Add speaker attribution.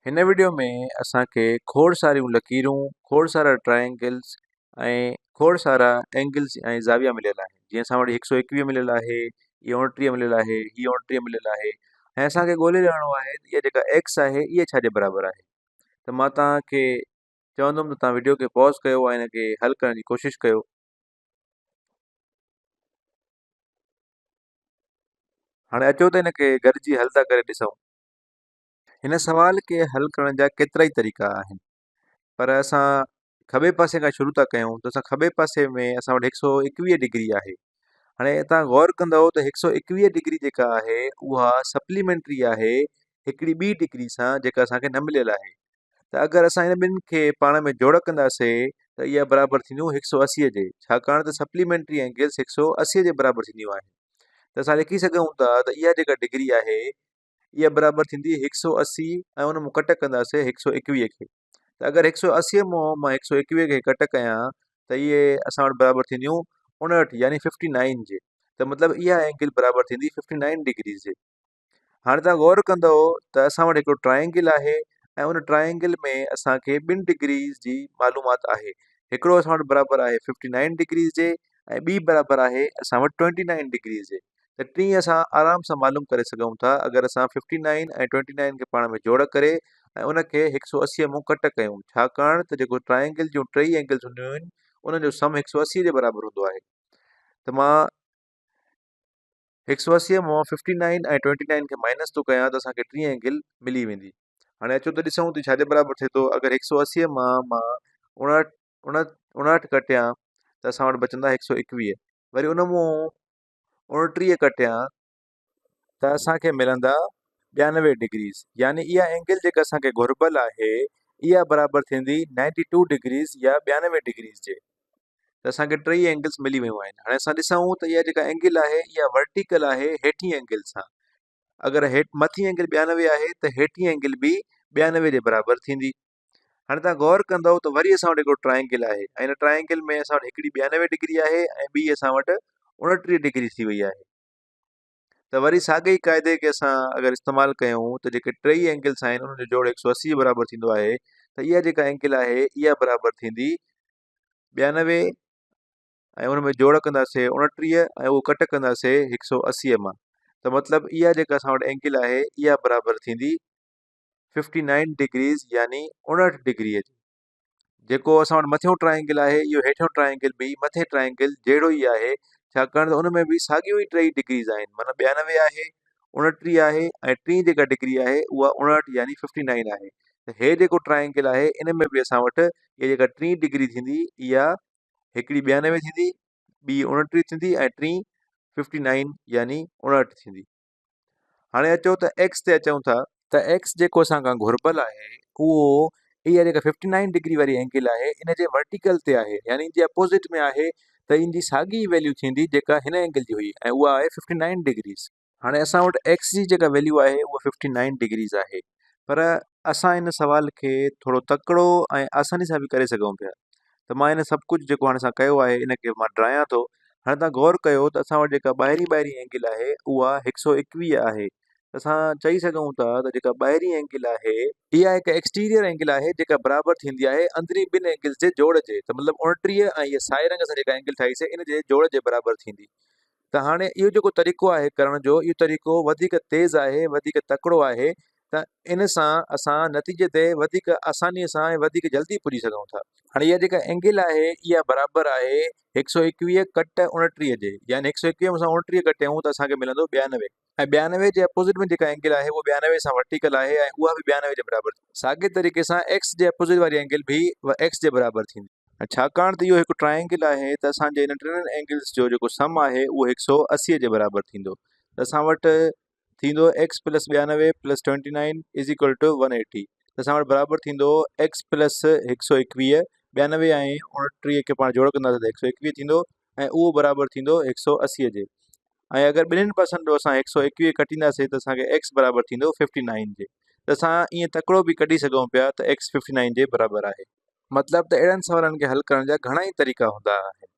Speaker 1: هن وڊيو ۾ اسان کي کوڙ ساريون لڪيرون، کوڙ سارا ٽرائنگلز ۽ کوڙ سارا اينگلز ۽ زاويا مليل آهن. جيئن اسان وٽ هڪ سو ايڪويهه مليل آهي، هي اوڻٽيهه مليل آهي، هي اوڻٽيهه مليل آهي ۽ اسان کي ڳولي لهڻو آهي ته اها جيڪا ايڪس آهي اها ڇا جي برابر آهي. ته مان توهان کي چوندم ته توهان وڊيو کي پاز ڪيو ۽ ان کي حل ڪرڻ جي ڪوشش ڪيو. هاڻي اچو ته ان کي گڏجي حل ٿا ڪري ڏسون. هن سوال کي حل ڪرڻ جا ڪيترائي طريقا آهن پر اسان کٻي پاسي کان شروع ٿا ڪيون ته اسان کٻي پاسي ۾ اسان وٽ هڪ سو ايڪويهه ڊگري آهي هاڻي تان غور ڪندو ته هڪ سو ايڪويهه ڊگري جيڪا آهي اها سپليمينٽري آهي هڪڙي ٻي ڊگري سان جيڪا اسان کي نه مليل آهي ته اگر اسان هن ٻن کي پاڻ ۾ جوڙ ڪنداسي ته اها برابر ٿينديون هڪ سو اسي جي ڇاڪاڻ ته سپليمينٽري اينگلس هڪ سو اسي جي برابر ٿينديون آهن ته اسان لکي سگهون ٿا ته اها جيڪا ڊگري آهي اها برابر ٿيندي هڪ سو 80 ۽ ان مان ڪٽ ڪنداسي هڪ سو 21 کي ته اگر هڪ سو 80 مان مان هڪ سو 21 کي ڪٽ ڪيان ته اهي اسان وٽ برابر ٿينديون 59 يعني 59 جي ته مطلب اها اينگل برابر ٿيندي 59 ڊگريز جي. هاڻي تان غور ڪندو ته اسان وٽ هڪڙو ٽرائنگل آهي ۽ ان ٽرائنگل ۾ اسان کي ٻن ڊگريز جي معلومات آهي. هڪڙو اسان وٽ برابر آهي 59 ڊگريز جي ۽ ٻي برابر آهي اسان وٽ 29 ڊگريز جي. ته ٽين اسان آرام سان معلوم ڪري سگهون ٿا اگر اسان ففٽي نائن ۽ ٽوئنٽي نائن کي پاڻ ۾ جوڙ ڪري ۽ ان کي هڪ سو اسي مون ڪٽ ڪيون ڇاڪاڻ ته جيڪو ٽرائنگل جون ٽئي اينگلز هونديون آهن انهن جو سم هڪ سو اسي جي برابر هوندو آهي ته مان هڪ سو اسي مون ففٽي نائن ۽ ٽوئنٽي نائن کي مائنس ٿو ڪيان ته اسان کي ٽين اينگل ملي ويندي. هاڻي اچو ته ڏسون ته ڇا جي برابر ٿئي ٿو اگر هڪ سو اسي مان مان اڻهٺ اڻهٺ ڪٽيان ته اسان وٽ بچندا هڪ سو ايڪويهه وري ان مون 29 ڪٽيان ته اسان کي ملندا 92 ڊگريز يعني اها اينگل جيڪا اسان کي گهربل آهي اها برابر ٿيندي 92 ڊگريز يا 92 ڊگريز جي ته اسان کي ٽئي اينگلز ملي ويون آهن. هاڻي اسان ڏسون ته اها جيڪا اينگل آهي اها ورٽيڪل آهي هيٺين اينگل سان. اگر هيٺ مٿين اينگل 92 آهي ته هيٺين اينگل به 92 جي برابر ٿيندي. هاڻي توهان غور ڪندؤ ته وري اسان وٽ هڪڙو ٽرائنگل آهي ۽ ان ٽرائنگل ۾ اسان وٽ هڪڙي 92 ڊگري آهي ۽ ٻي اسان وٽ 29 ڊگري ٿي وئي آهي ته وري ساڳئي قاعدي کي اسان اگر استعمال ڪيون ته جيڪي ٽئي اينگلس آهن انهن جو جوڙ 180 جي برابر ٿيندو آهي ته اها جيڪا اينگل آهي اها برابر ٿيندي 92 ۽ ان ۾ جوڙ ڪنداسي 29 ۽ اهو ڪٽ ڪنداسي 180 مان ته مطلب اها جيڪا اسان وٽ اينگل آهي اها برابر ٿيندي ففٽي نائن ڊگريز يعني 59 ڊگريء جي. جيڪو اسان وٽ مٿيون ٽرائنگل آهي اهو هيٺيون ٽرائنگل به مٿين ٽرائنگل جهڙو ئي آهي ڇاڪاڻ ته ان ۾ به ساڳيون ئي ٽئي ڊگريز آهن معنيٰ 92 آهي 29 آهي ۽ ٽين جيڪا ڊگري آهي اها 59 يعني ففٽي نائن آهي ته هي جيڪو ٽرائنگل آهي ان ۾ به اسان وٽ اها جيڪا ٽين ڊگري ٿيندي اها هڪڙي 92 ٿيندي ٻي 29 ٿيندي ۽ ٽين ففٽي نائن يعني 59 ٿيندي. هاڻي اچو ته ايڪس تي اچون ٿا. ته ايڪس جيڪو اسان کان گهربل آهي اهو اها جيڪا ففٽي نائن ڊگري واري اينگل آهي ان جي ورٽيڪل تي آهي يعني ان جي اپوزٽ ۾ آهي ته ان جي ساڳي ئي ويليو ٿيندي جيڪا هن اينگل جي هئي ۽ اها آهي ففٽي نائن ڊگريز. هاڻي اسان وٽ ايڪس جي جيڪا ويليو آهي اها ففٽي نائن ڊگريز آهي پر اسان ان سوال کي ٿورو تڪڙو ۽ آساني سان به ڪري سگهون پيا ته مان ان سڀ ڪجهه جيڪو هاڻي اسان ڪيو آهي ان کي مان ڊرايان ٿو. هاڻي توهان غور ڪيو ته اسان وٽ جيڪا ٻاهرين ٻاهرين اينگل آهي اها هڪ سو ايڪويهه آهي ته اسان چئي سگهون ٿا ته جيڪا ٻاهرين اينگل آهي اها هڪ ايڪسٽيريئر اينگل آهي جيڪا برابر ٿيندي آهي اندرين ٻن اينگلز جي جوڙ جي ته مطلب 29 ۽ هيء سائي رنگ سان جيڪا اينگل ٺاهي سي ان جي جوڙ جي برابر ٿيندي ته هاڻي اهو جيڪو طريقو آهي ڪرڻ جو اهو طريقو وڌيڪ تيز آهي وڌيڪ تڪڙو آهي ته ان سان اسان نتيجي تي وڌيڪ آسانيء سان ۽ وڌيڪ جلدي پڄي سگهون ٿا. هاڻي اها جيڪا اينگل آهي اها برابر آهي هڪ سؤ ايڪويهه ڪٽ اڻٽيهه جي يعني هڪ سؤ ايڪويهه مان اسان اڻٽيهه ڪٽيون ته اسان کي ملندو ٻيانوي ۽ ٻيانوي جي اپوزٽ ۾ جيڪا اينگل آهي اها ٻيانوي سان ورٽيڪل آهي ۽ اها به ٻيانوي جي برابر ٿيندي. ساڳئي طريقي سان ايڪس جي اپوزٽ واري اينگل به ايڪس جي برابر ٿيندي. ۽ ڇاڪاڻ ته اهو هڪ ٽرائنگل آهي ته اسان جي انهن ٽنهي اينگلز جو جيڪو سم آهي اهو هڪ سؤ اسي جي برابر ٿيندو ته اسان وٽ ٿيندو ايڪس پلس ٻيانوي plus twenty nine is equal to one eighty ته اسان وٽ برابر ٿيندو ايڪس پلس هڪ سو ايڪويهه ٻيانوي ۽ اڻٽيهه کي پاڻ جوڙ ڪنداسين ته هڪ سو ايڪويهه ٿيندو ۽ اهو برابر ٿيندو هڪ سو اسي جي ۽ اگر ٻنهين پاسن جو اسان هڪ سو ايڪويهه ڪٽينداسين ته اسان کي ايڪس برابر ٿيندو ففٽي نائن جي ته اسان ائين تڪڙو به ڪڍي سگهون پيا ته ايڪس ففٽي نائن جي برابر آهي. مطلب ته اهڙن سوالن کي حل ڪرڻ جا گهڻا ئي طريقا هوندا آهن.